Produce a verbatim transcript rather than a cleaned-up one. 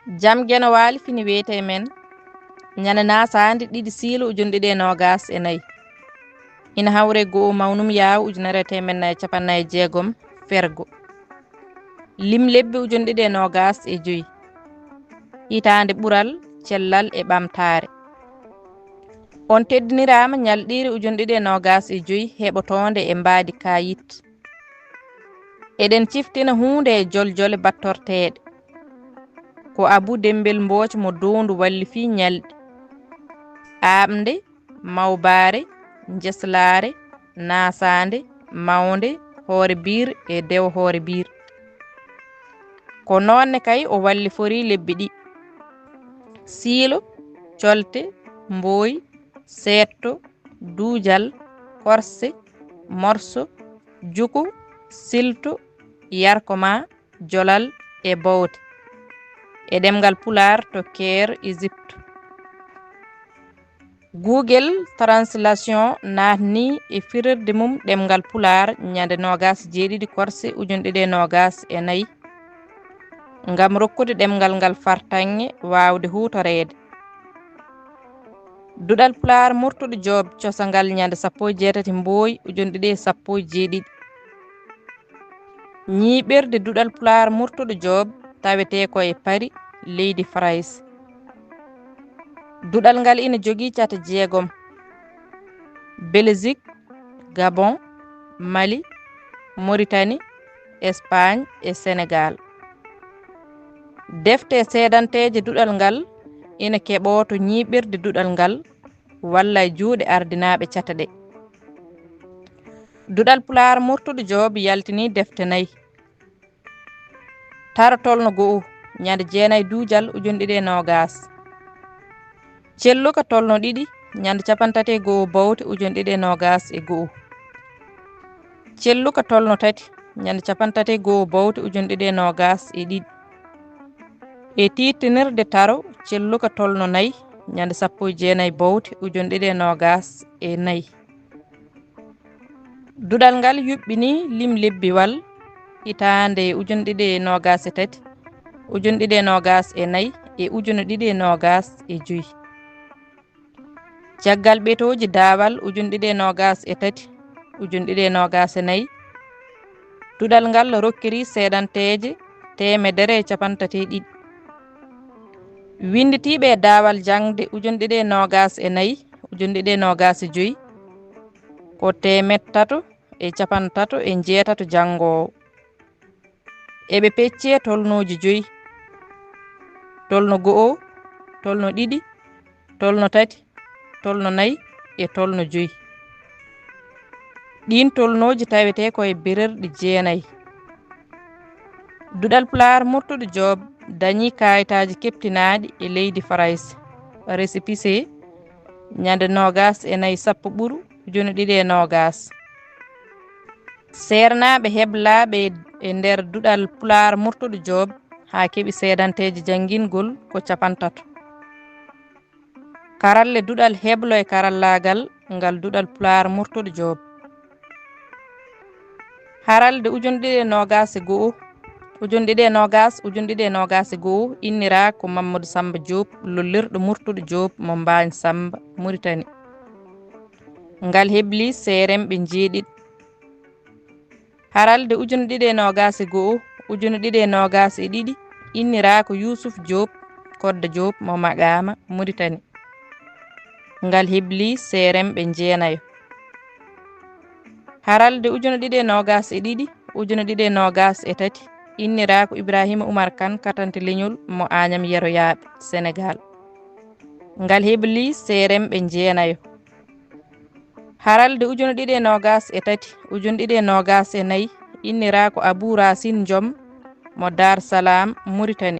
Jam Geno Waali fini wiyetee men, ñande naasaandi ɗiɗi siilu ujunɗiɗi e noogaas e nayi. Ina hawre goo mawnum yaaw ujunere e teemeɗɗe nayi e capanɗe nayi e jeegom fergo. Lim lebbi ujunɗiɗi e noogaas e joyi. Hitaande ɓural, cellal e ɓamtaare. On teddiniraama ñalɗiire ujunɗiɗi e noogaas e joyi heɓotoonde e mbaadi kaayit. Eɗen ciftina huunde e joljole battorteeɗe. Ko Abu Dembel Mbooc mo Doondu wallifii ñalɗi. Aaɓnde, mawbaare, njeslaare, naasaande, mawnde, hoore biir e dewo hoore biir. Ko noon ne kay o walliforii lebbi ɗi. Siilo, colte, mbooy, seetto, duujal, korse, morso, juko, silto, yarkoma, jolal e bowte. E ɗemngal Pulaar to Caire, Égypte. Google Translation naatnii e firirde mum ɗemngal Pulaar ñande noogaas e jeeɗiɗi korse ujunɗiɗi e noogaas e nayi, ngam rokkude ɗemngal ngal fartaŋŋe waawde huutoreede. Duɗal Pulaar Murtuɗo Joob cosangal ñande sappo e jeetati mbooy ujunɗiɗi e sappo e jeeɗiɗi. Ñiiɓirde Duɗal Pulaar Murtuɗo Joob tawetee ko e Paris, leydi Farayse. Duɗal ngal ina jogii cate jeegom: Belgique, Gabon, Mali, Mauritanie, Espagne e Sénégal. Defte e seedanteeje duɗal ngal ina keɓoo to ñiiɓirde duɗal ngal walla e juuɗe ardinaaɓe cate ɗe. Duɗal Pulaar Murtuɗo Joob yaltinii defte nayi. Taro tolno go'o, ñande jeenayi duujal ujunɗiɗi e noogaas. Celluka tolno ɗiɗi, ñande cappanɗe tati e go'o bowte ujunɗiɗi e noogaas e go'o. Celluka tolno tati, ñande cappanɗe tati e go'o bowte ujunɗiɗi e noogaas e ɗiɗi. E tiittinirde taro, celluka tolno nayi, ñande sappo e jeenayi bowte ujunɗiɗi e noogaas e nayi. Duɗal ngal yuɓɓinii lim lebbiwal hitaande ujunɗiɗi e noogaas e tati, ujunɗiɗi e noogaas e nayi e ujunɗiɗi e noogaas e joyi. Caggal ɓetooji daawal ujunɗiɗi e noogaas e tati, ujunɗiɗi e noogaas e nayi, duɗal ngal rokkirii seedanteeje teemedere e cappanɗe tati e ɗiɗi. Winnditiiɓe e daawal jaŋde ujunɗiɗi e noogaas e nayi, ujunɗiɗi e noogaas e joyi, ko teemeɗɗe tato e cappanɗe tato e njeetato janngoowo. Eɓe peccee tolnooji joyi: tolno go'o, tolno ɗiɗi, tolno tati, tolno nayi e tolno joyi. Ɗiin tolnooji tawetee ko e bererɗi jeenayi. Duɗal Pulaar Murtuɗo Joob dañii kaayitaaji keɓtinaaɗi e leydi Farayse, récépissé, ñande noogaas e nayi sappo ɓuru ujunɗiɗi e noogaas. Seernaaɓe heblaaɓe e nder Duɗal Pulaar Murtuɗo Joob haa keɓi seedanteeji janngingol ko cappanɗe tato. Karalle duɗal heblo e karallaagal ngal Duɗal Pulaar Murtuɗo Joob. Haralde ujunɗiɗi e noogaas e go'o, ujunɗiɗi e noogaas, ujunɗiɗi e noogaas e go'o inniraa ko Mammadu Sammba Joob, lollirɗo Murtuɗo Joob mo Mbaañ Sammba, Muritani. Ngal heblii seeremɓe njeeɗiɗi. Haralde ujunɗiɗi e noogaas e go'o, ujunɗiɗi e noogaas e ɗiɗi inniraa ko Yuusuf Joob, Kodda Joob mo Maɗaama, Muritani. Ngal heblii seeremɓe jeenayo. Haralde ujunɗiɗi e noogaas e ɗiɗi, ujunɗiɗi e noogaas e tati inniraa ko Ibraahiima Umar Kan, katante leñol mo Aañam Yeroyaaɓe, Senegaal. Ngal heblii seeremɓe jeenayo. Haralde ujunɗiɗi e noogaas e tati, ujunɗiɗi e noogaas e nayi inniraa ko Abuu Raasin Njom mo Daar Salaam, Muritani.